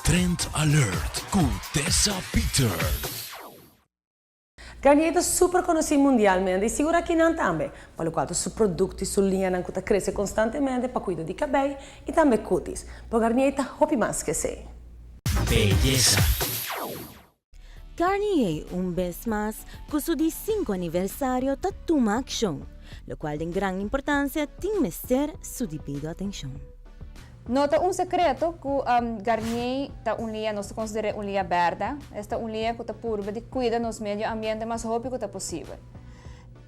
Trend Alert cu Tessa Peters. Garnier ta super conoci mundialmente y sigur aki nan tambe, pa locual ta su producto y su liñanan cu ta crece constantemente pa cuido di cabey y tambe cutis. Pero Garnier ta hopi mas cu esey. Beyesa. Garnier un bes mas cu su di cinco aniversario ta tuma accion, locual den gran importancia tin mester su debido atencion. No ta un secreto cu Garnier ta un lia, nos ta consider'é un lia berde, es ta un lia cu ta purba di cuida nos medio ambiente mas hopi cu ta posibel.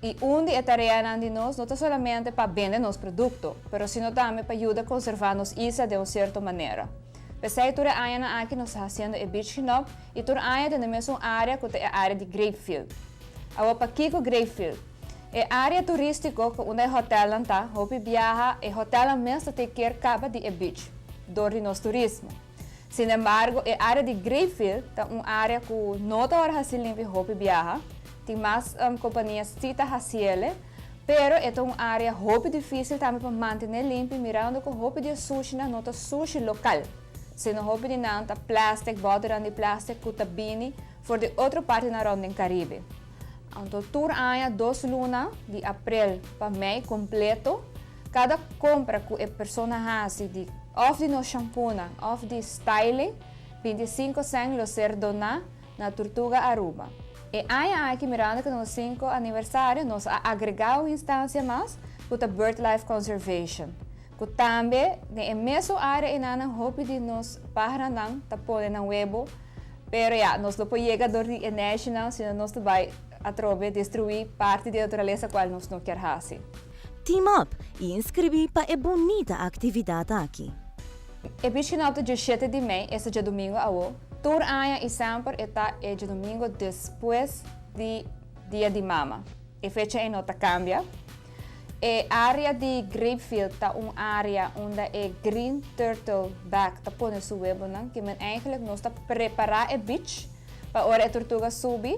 Y un di e tareanan di nos no ta solamente pa bende nos producto, pero sino tambe pa yuda conserva nos isla den un cierto manera. P'esei tur e añanan aki nos ta haciendo e beach cleanup y tur aña den e mesun area cu ta e area di Grapefield. Awor pakico Grapefield? E area turistico cu unda e hotelnan ta, hopi biaha e hotelnan mes ta take care caba di e beach door di nos turismo. Sinembargo e area di Grapefield ta un area cu no ta ora haci limpi hopi biaha, tin mas compania si ta haciele, Pero e ta un área hopi difísil tambe pa mantené limpi mirando ku hopi di e sushinan no ta sushi lokal, sino hopi di nan ta plèstik, bòternan di plèstik ku ta bini for di otro partinan rònt den Karibe. Anto tur aña dos luna, di aprel pa mei kompleto, kada kompra ku e persona hasi di òf di nos shampunan òf di styling, 25 sèn lo ser doná na Turtuga Aruba. E aña aki mirando ku nos 5 aniversario nos a agrega un instancia mas ku ta Birdlife Conservation ku tambe den e mesun area enanan hopi di nos paharanan ta pone nan webo pero ya nos lo por yega dor di e neshinan sino nos ta bai atrobe destrui parti di e naturalesa kual nos no kier hasi. Team up y inscribi pa e bunita actividad aki. E Bishkinob ta 17 di mei, esta djadumingo awo. Tur aña y semper e ta e djadumingo despues di Dia di Mama. E fecha ei no ta cambia. E area di Grapefield ta un area unda e green turtle back ta pone su webonan, ki men eigenlijk nos ta prepara e beach pa ora e tortuga subi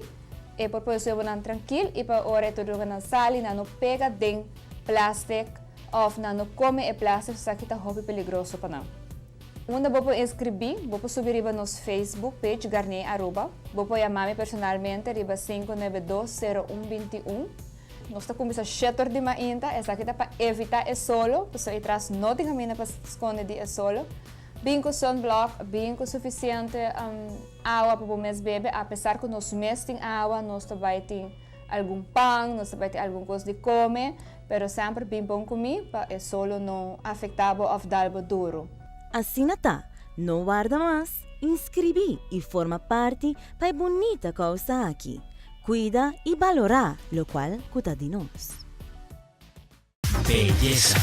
e por pone su webonan trankil y pa ora e tortuganan sali nan no pega den plastic of nan no come e plastic, esaki ta hopi peligroso pa nan. Unda bo por inscribí, bo por subi riba nos Facebook page Garnier Aruba. Bo por yama mi personalmente riba 592 0121. Nos ta cuminsa 7 or di mainta, esaki ta pa evita e solo, pasobra atras no tin caminda pa sconde di e solo. Bin cu sunblock, bin cu suficiente awa pa bo mes bebe, a pesar cu nos mes tin awa, nos ta bay tin algun pan, nos ta bay tin algun cos di come, pero semper bin bon cumi pa e solo no afecta bo of dal bo duro. Asina ta, no warda mas, inscribi y forma parti pa e bunita causa aki. Cuida y balora locual cu ta di nos. Beyesa.